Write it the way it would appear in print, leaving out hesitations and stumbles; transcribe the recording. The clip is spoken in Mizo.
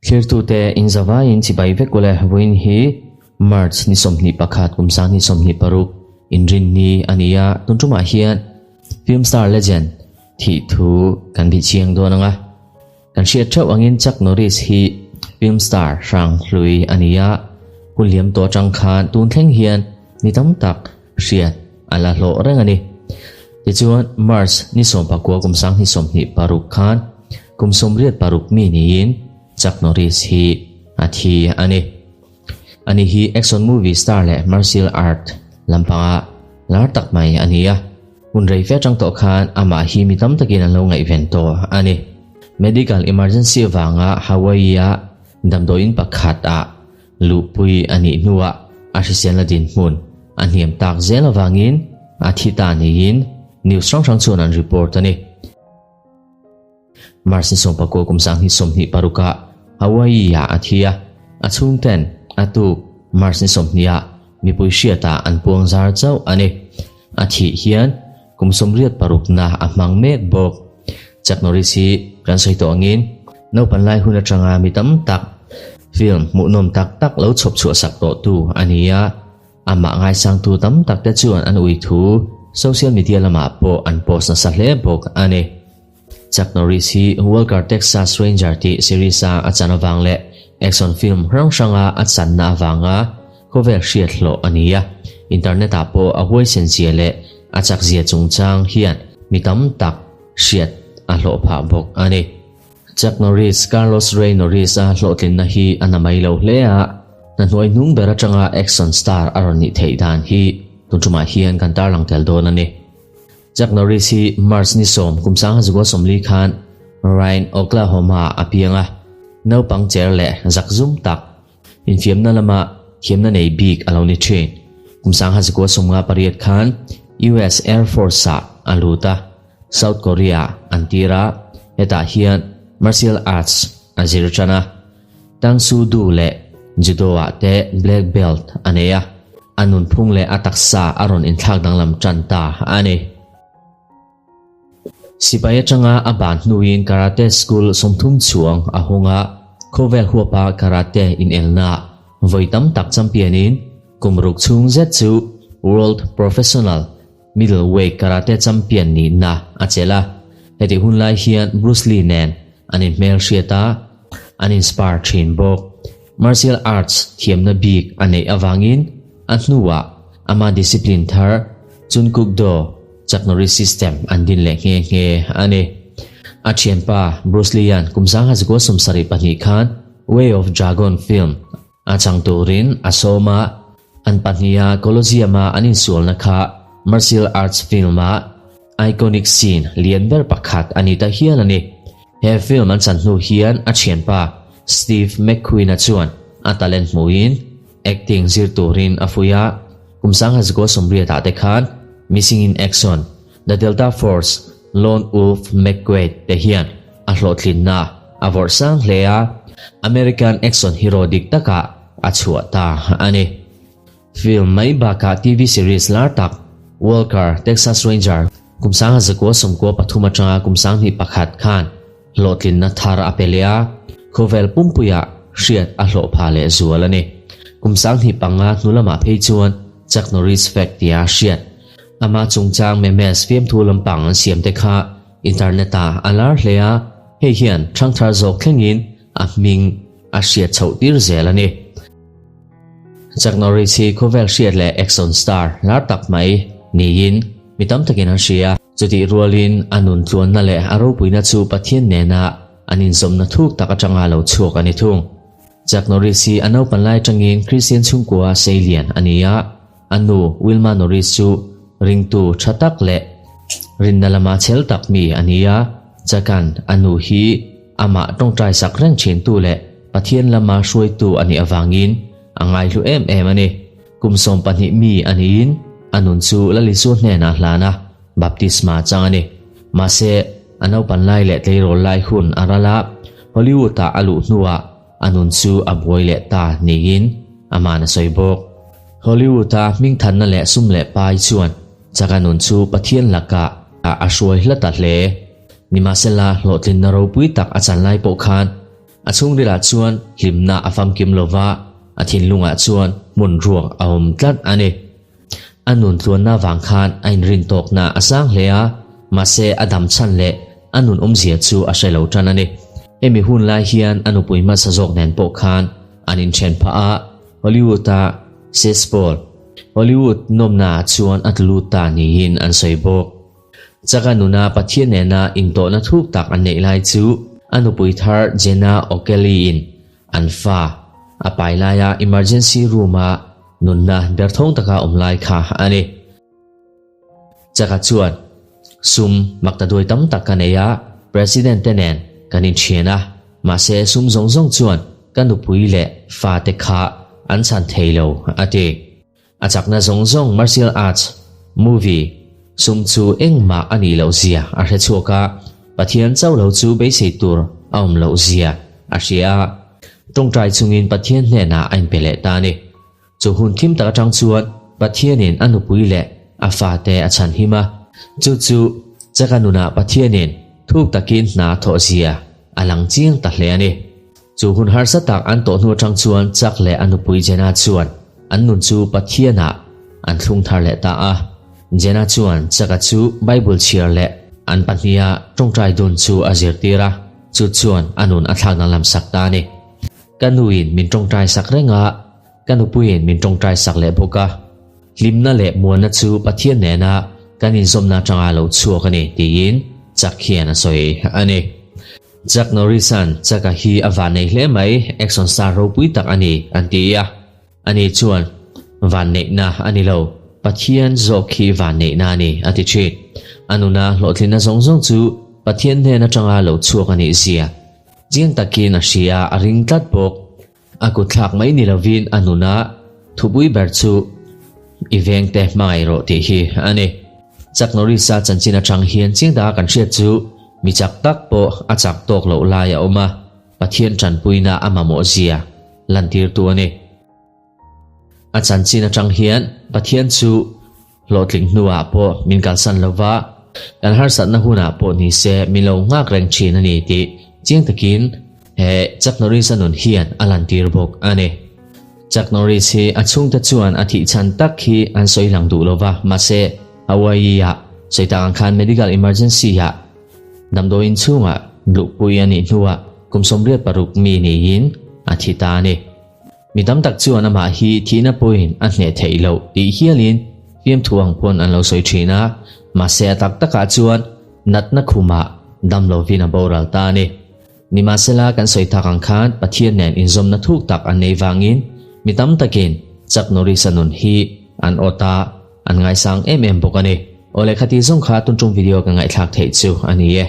Thlirtute in zavaiin chibai vek ule vawiin hi March ni 21 kum 2026 inrinni a ni a, tun tumah hian film star legend thih thu kan bih chiang dawn ang a. Kan hriat theuh angin Chuck Norris hi film star hrang hlui a ni a, hun liam tawh atang khan tun thleng hian ni tam tak hriat a la hlawh reng a ni. Tichuan, March ni 19 kum 2026 khan kum 86 mi niin Chuck Norris hi a thi a ni. Ani hi action movie star leh martial art lampanga lar tak mai a ni a. Hun rei fe atang tawh khan amah hi mi tam takin an lo ngaihven tawh a ni. Medical emergency avanga Hawaii-a damdawiin pakhat ah luhpui a nih hnuah a hriselna dinhmun a hniam tak zel avangin a thi ta niin news hrang hrang chuan an report a ni. March ni 19 kum 2026 ah Hawaii ah a thi a, a chhungten a tuk March ni 20 ah mipui hriatah an puang zar chauh a ni. A thih hian kum 86 na a hmang mek bawk. Chuck Norris hi kan sawi tawh angin naupan lai hun atanga mi tam tak film hmuhnawm tak tak lo chhawp chhuah sak tawh tu a ni a, amah ngaisangtu tam tak te chuan an ui thu social media lamah pawh an post nasa hle bawk a ni. Chuck Norris hi Walker Texas Ranger tih series a a chan avang leh action film hrang hranga a channa avanga khawvel hriat hlawh a ni a, internet ah pawh a huaisen zia leh a chak zia chungchang hian mi tam tak hriat a hlawh phah bawk a ni. Chuck Norris, Carlos Ray Norris a hlawhtlinna hi a na mai lo hle a, hna hnuai hnung ber atanga action star a rawn nih theih dan hi tun tumah hian kan tarlang tel dawn a ni. Chuck Norris hi March ni 10 kum 1940 khan Ryan, Oklahoma a piang a, naupang cher leh zakzum tak infiamna lama thiamna nei bik a lo ni thin. Kum 1958 khan US Air Force ah a lut a, South Korea an tir a, hetah hian martial arts a zir tan a. Tang Soo Do leh Judo ah te black belt a nei a, a nunphung leh a taksa a rawn inthlak danglam tan ta a ni. Sipai atanga a ban hnuin karate school 30 chuang a hawng a, khawvel huapa karate inelna vawi tam tak champion in kum ruk chhung zet chu World Professional Middleweight karate champion nihna a chelh a. Hetih hun lai hian Bruce Lee nen an inhmel hriat a, an inspire thin bawk. Martial arts thiamna bik a neih avangin a hnuah ama discipline thar Chun Kuk Do Chuck Norris system an din leh nghe nghe a ni. A thianpa Bruce Lee-a'n kum 1972 khan Way of Dragon film a chang turin a sawm a, an pahniha Colosseum-a an insualna kha martial arts film-a iconic scene lian ber pakhat a ni ta hial a ni. He film an chan hnu hian a thianpa Steve McQueen-a chuan a talent hmuhin acting zir turin a fuih a, kum 1980 ah te khan Missing in Action, The Delta Force, Lone Wolf McQuade te hian a hlawhtlinna a vawrh sang hle a, American action hero dik takah a chhuah ta a ni. Film mai bakah TV series lar tak Walker, Texas Ranger kum 1993 atanga kum 2001 khan hlawhtlinna thar a pe leh a, khawvel pumpuiah hriat a hlawh phah leh zual a ni. Kum 2005 hnu lamah phei chuan Chuck Norris fact tia hriat amah chungchang memes fiamthu lampang an siam te kha internet ah a lar hle a, hei hian thangthar zawk thlengin a hming a hriat chhoh tir zel a ni. Chuck Norris hi khawvel hriat leh action star lar tak mai niin mi tam takin an hria. Chutih rualin a nun tluanna leh a ropuina chu Pathian nena an inzawmna thuk tak atanga lo chhuak a ni thung. Chuck Norris hi a naupan lai atangin Christian chhungkua seilian a ni a, a nu Wilma Norris chu ringtu tha tak leh rinna lama chhel tak mi a ni a, Chuck-a'n a nu hi amah tawngtai sak reng thintu leh Pathian lama hruaitu a nih avangin a ngaihlu em em a ni. Kum 12 mi a niin a nun chu Lalisua hnenah hlan a, baptisma chang a ni. Mahse, a naupan lai leh tleirawl lai hun a ral a, Hollywood-ah a luh hnuah a nun chu a buai leh ta niin ama'n a sawi bawk. Hollywood-a hmingthanna leh sum leh pai chuan chaka nun chu Pathian lakah a hruai hla ta hle. Nimahsela, hlawhtlinna ropui tak a chan lai pawh khan a chhungrilah chuan hlimna a famkim lo va, a thinlungah chuan hmun ruak a awm tlat a ni. A nun tluanna vang khan a inrin tawkna a sang hle a, mahse a dam chhan leh a nun awmzia chu a hre lo tan a ni. Hemi hun lai hian a nupui hmasa zawk nen pawh khan an inthen phah a, Hollywood-a cesspool, Hollywood nawmnaah chuan a tlu lut ta niin an sawi bawk. Chaka nuna Pathian nena intawhna thuk tak an neih lai chu a nupui thar Jenna O'Kelly-in An fa a pai laia emergency room-a nunna derthawng taka awm lai kha a ni. Chaka chuan, Sum makta duai tam tak ka nei a, President te nen kan inthian a, mahse sum zawng zawng chuan ka nupui leh fate kha an chhan thei lo, a ti. A chakna zawng zawng martial arts movie sum chu engmah a nih loh zia a hre chhuak a, Pathian chauh lo chu beisei tur a awm loh zia a hria a, tawngtai chungin Pathian hnenah a inpe leh ta a ni. Chu hun thim tak atang chuan Pathianin a nupui leh a fate a chhan him a, chu chu chaka nunah Pathianin thuk takin hna a thawh zia a lang chiang ta hle a ni. Chu hun harsa tak an tawh hnu atang chuan Chuck leh a nupui Jenna chuan an nun chu Pathianah an thlung thar leh ta a. Jenna chuan Chuck-a chu Bible chhiar leh an pahniha tawngtai dun chu a zirtir a, chu chuan a nun a thlak danglam sak ta a ni. Ka nuin min tawngtai sak reng a, ka nupuiin min tawngtai sak leh bawk a. Hlimna leh muanna chu Pathian nena kan inzawmna atanga lo chhuak a ni, tiin Chuck hian a sawi a ni. Chuck Norris-a'n Chuck-a hi a vannei hle mai, action star ropui tak a ni, an ti a. Ani chuan, Vanneihna a ni lo, Pathian zawk hi vanneihna a ni, a ti thin. A nuna hlawhtlinna zawng zawng chu Pathian hnen atanga lo chhuak a nih zia chiang takin a hria, a ring tlat bawk. A kutthlak mai ni lovin a nuna thupui ber chu i vengte hmangaih rawh tih hi a ni. Chuck Norris-a chanchin atang hian chiang taka kan hriat chu mi chak tak pawh a chak tawk loh lai a awm a, Pathian tanpuina a mamawh zia lantirtu a ni. A chanchin atang hian Pathian chu Hlawhtling hnuah pawh min kalsan lo va, kan harsatna hunah pawh ni se min lo nghak reng thin a ni tih chiang takin he Chuck Norris-a nun hian a lantir bawk a ni. Chuck Norris hi a chhungte chuan a thih chhan tak hi an sawi lang duh lo va, mahse Hawaii-ah sawi tak ang khan medical emergency-ah damdawiin chhungah luhpui a nih hnuah kum 86 mi niin a thi ta a ni. Mi tam tak chuan amah hi thihna pawhin a hneh theih loh tih hialin fiamthu ang pawn an lo sawi thin a, mahse a tak takah chuan natna khumah dam lovin a boral ta a ni. Nimahsela kan sawi tak ang khan Pathian nen inzawmna thuk tak an nei vangin mi tam takin Chuck Norris-a nun hi an awt a, an ngaisang em em bawk a ni. Awle khati zawng kha tuntum video ka ngaihthlak theih chu a ni e.